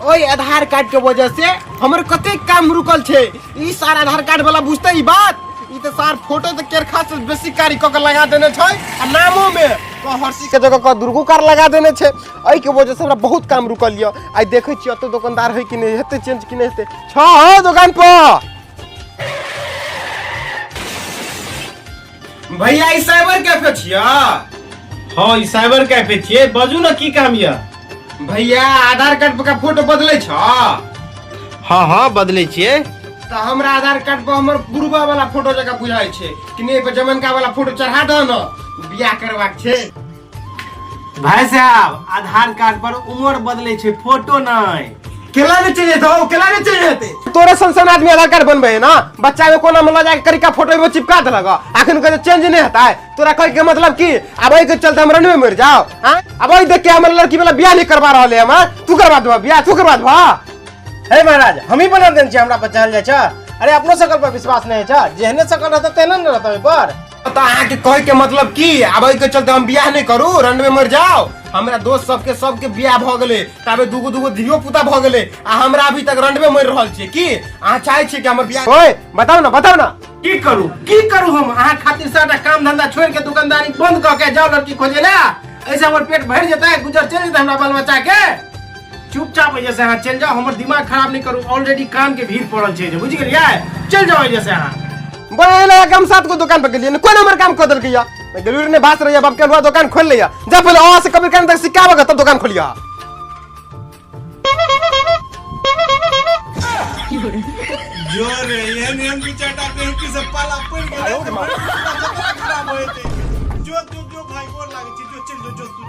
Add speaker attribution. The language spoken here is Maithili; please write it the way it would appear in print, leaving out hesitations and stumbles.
Speaker 1: ओहि आधार कार्ड के वजह से हमर कतेक काम रुकल छै। ई सार आधार कार्ड वाला बुझते ई बात? ई तऽ सार फोटो तऽ केरखा से बेसी कारी कऽ के लगा देने छै आ नामो में कह हर्षी के जगह कह दुर्गो कार लगा देने छै। एहि के वजह से हमरा बहुत काम रुकल यऽ। आइ देखै छियै एतऽ दोकानदार है कि नहि हेतै, चेंज कि नहि हेतै। छह हो दोकान पर। भैया, ई साइबर कैफे छियै?
Speaker 2: हाँ, ई साइबर कैफे छियै। बाजू ने, की काम यऽ?
Speaker 1: भैया, आधार कार्ड पर का फोटो बदलै छ?
Speaker 2: हाँ हाँ, बदलै छियै।
Speaker 1: तऽ हमरा आधार कार्ड पर हमर बुढ़बा वाला फोटो जकाँ बुझाइ छै कि नहि? पर जमनका वाला फोटो चढ़ा दह ने, बियाह करबाक छै।
Speaker 2: भाई साहब, आधार कार्ड पर उम्र बदलै छै, फोटो नहि।
Speaker 1: केला नहीं चाहिए तो केला नहीं चाहिए हेतै। तोरे सन सन आदमी आधार कार्ड बनबै है ना, बच्चा के कोना में लऽ जाके करिका फोटो में चिपका देलक, अखन कहै चेंज नहीं होता है। तोरा कहे के मतलब की अब एहि के चलते हम रनवे मर जाओ? हाँ, अब एहि देख के हमर लड़की वाला बियाह नहीं करवा रहल है हमर। तू करवा देबा बियाह, तू करवा देबा।
Speaker 2: हे महाराज, हम ही बना देने छियै, हमरा पर चढ़ल जाइ छ। अरे, अपनो सकल पर विश्वास नहि छै। जेहने सकल रहतै तेहने ने रहतै ओहि पर।
Speaker 1: तऽ अहाँके कहे के मतलब की, आब एहि के चलते हम बियाह नहीं करू, रनवे मर जाओ? हमरा दोस्त सबके सबके बियाह भऽ गेलै, ताबे दूगो दूगो धियो पुता भऽ गेलै आ हमरा अभी तक रंडवे मरि रहल छियै। की अहाँ चाहै छियै कि हमर बियाह ओए? बताउ ने, बताउ ने।
Speaker 2: की करू, की करू हम? अहाँ खातिर सबटा काम धंधा छोड़ के, दुकानदारी बंद कऽ के जाउ लड़की खोजे ला? ऐसे हमर पेट भरि जेतै, गुजर चलि जेतै हमरा बाल बच्चा के? चुपचाप एहिजे से अहाँ चलि जाउ, हमर दिमाग खराब नहि करू। ऑलरेडी काम के भीड़ पड़ल छै जे, बुझि गेलियै? चलि जाउ एहिजे से अहाँ।
Speaker 1: बड़े लगा के हम सात गो दुकान पर गेलियै, कोई नंबर काम कऽ देलकै या गेलुर ने बात रहिया बाप के अलुआ दुकान खोल लिया। जा पहले अहाँ से कभी कान तक सिखाबऽ, तब दुकान खोलिया।
Speaker 3: जो रे, एहन एहन दू चारिटा बेहुकी से पाला पड़ि गेलै तऽ पूरा जतरा खराब हो जेतै। जो जो जो भाई, गोर लागै छी। जो, चलि जो, जो तू।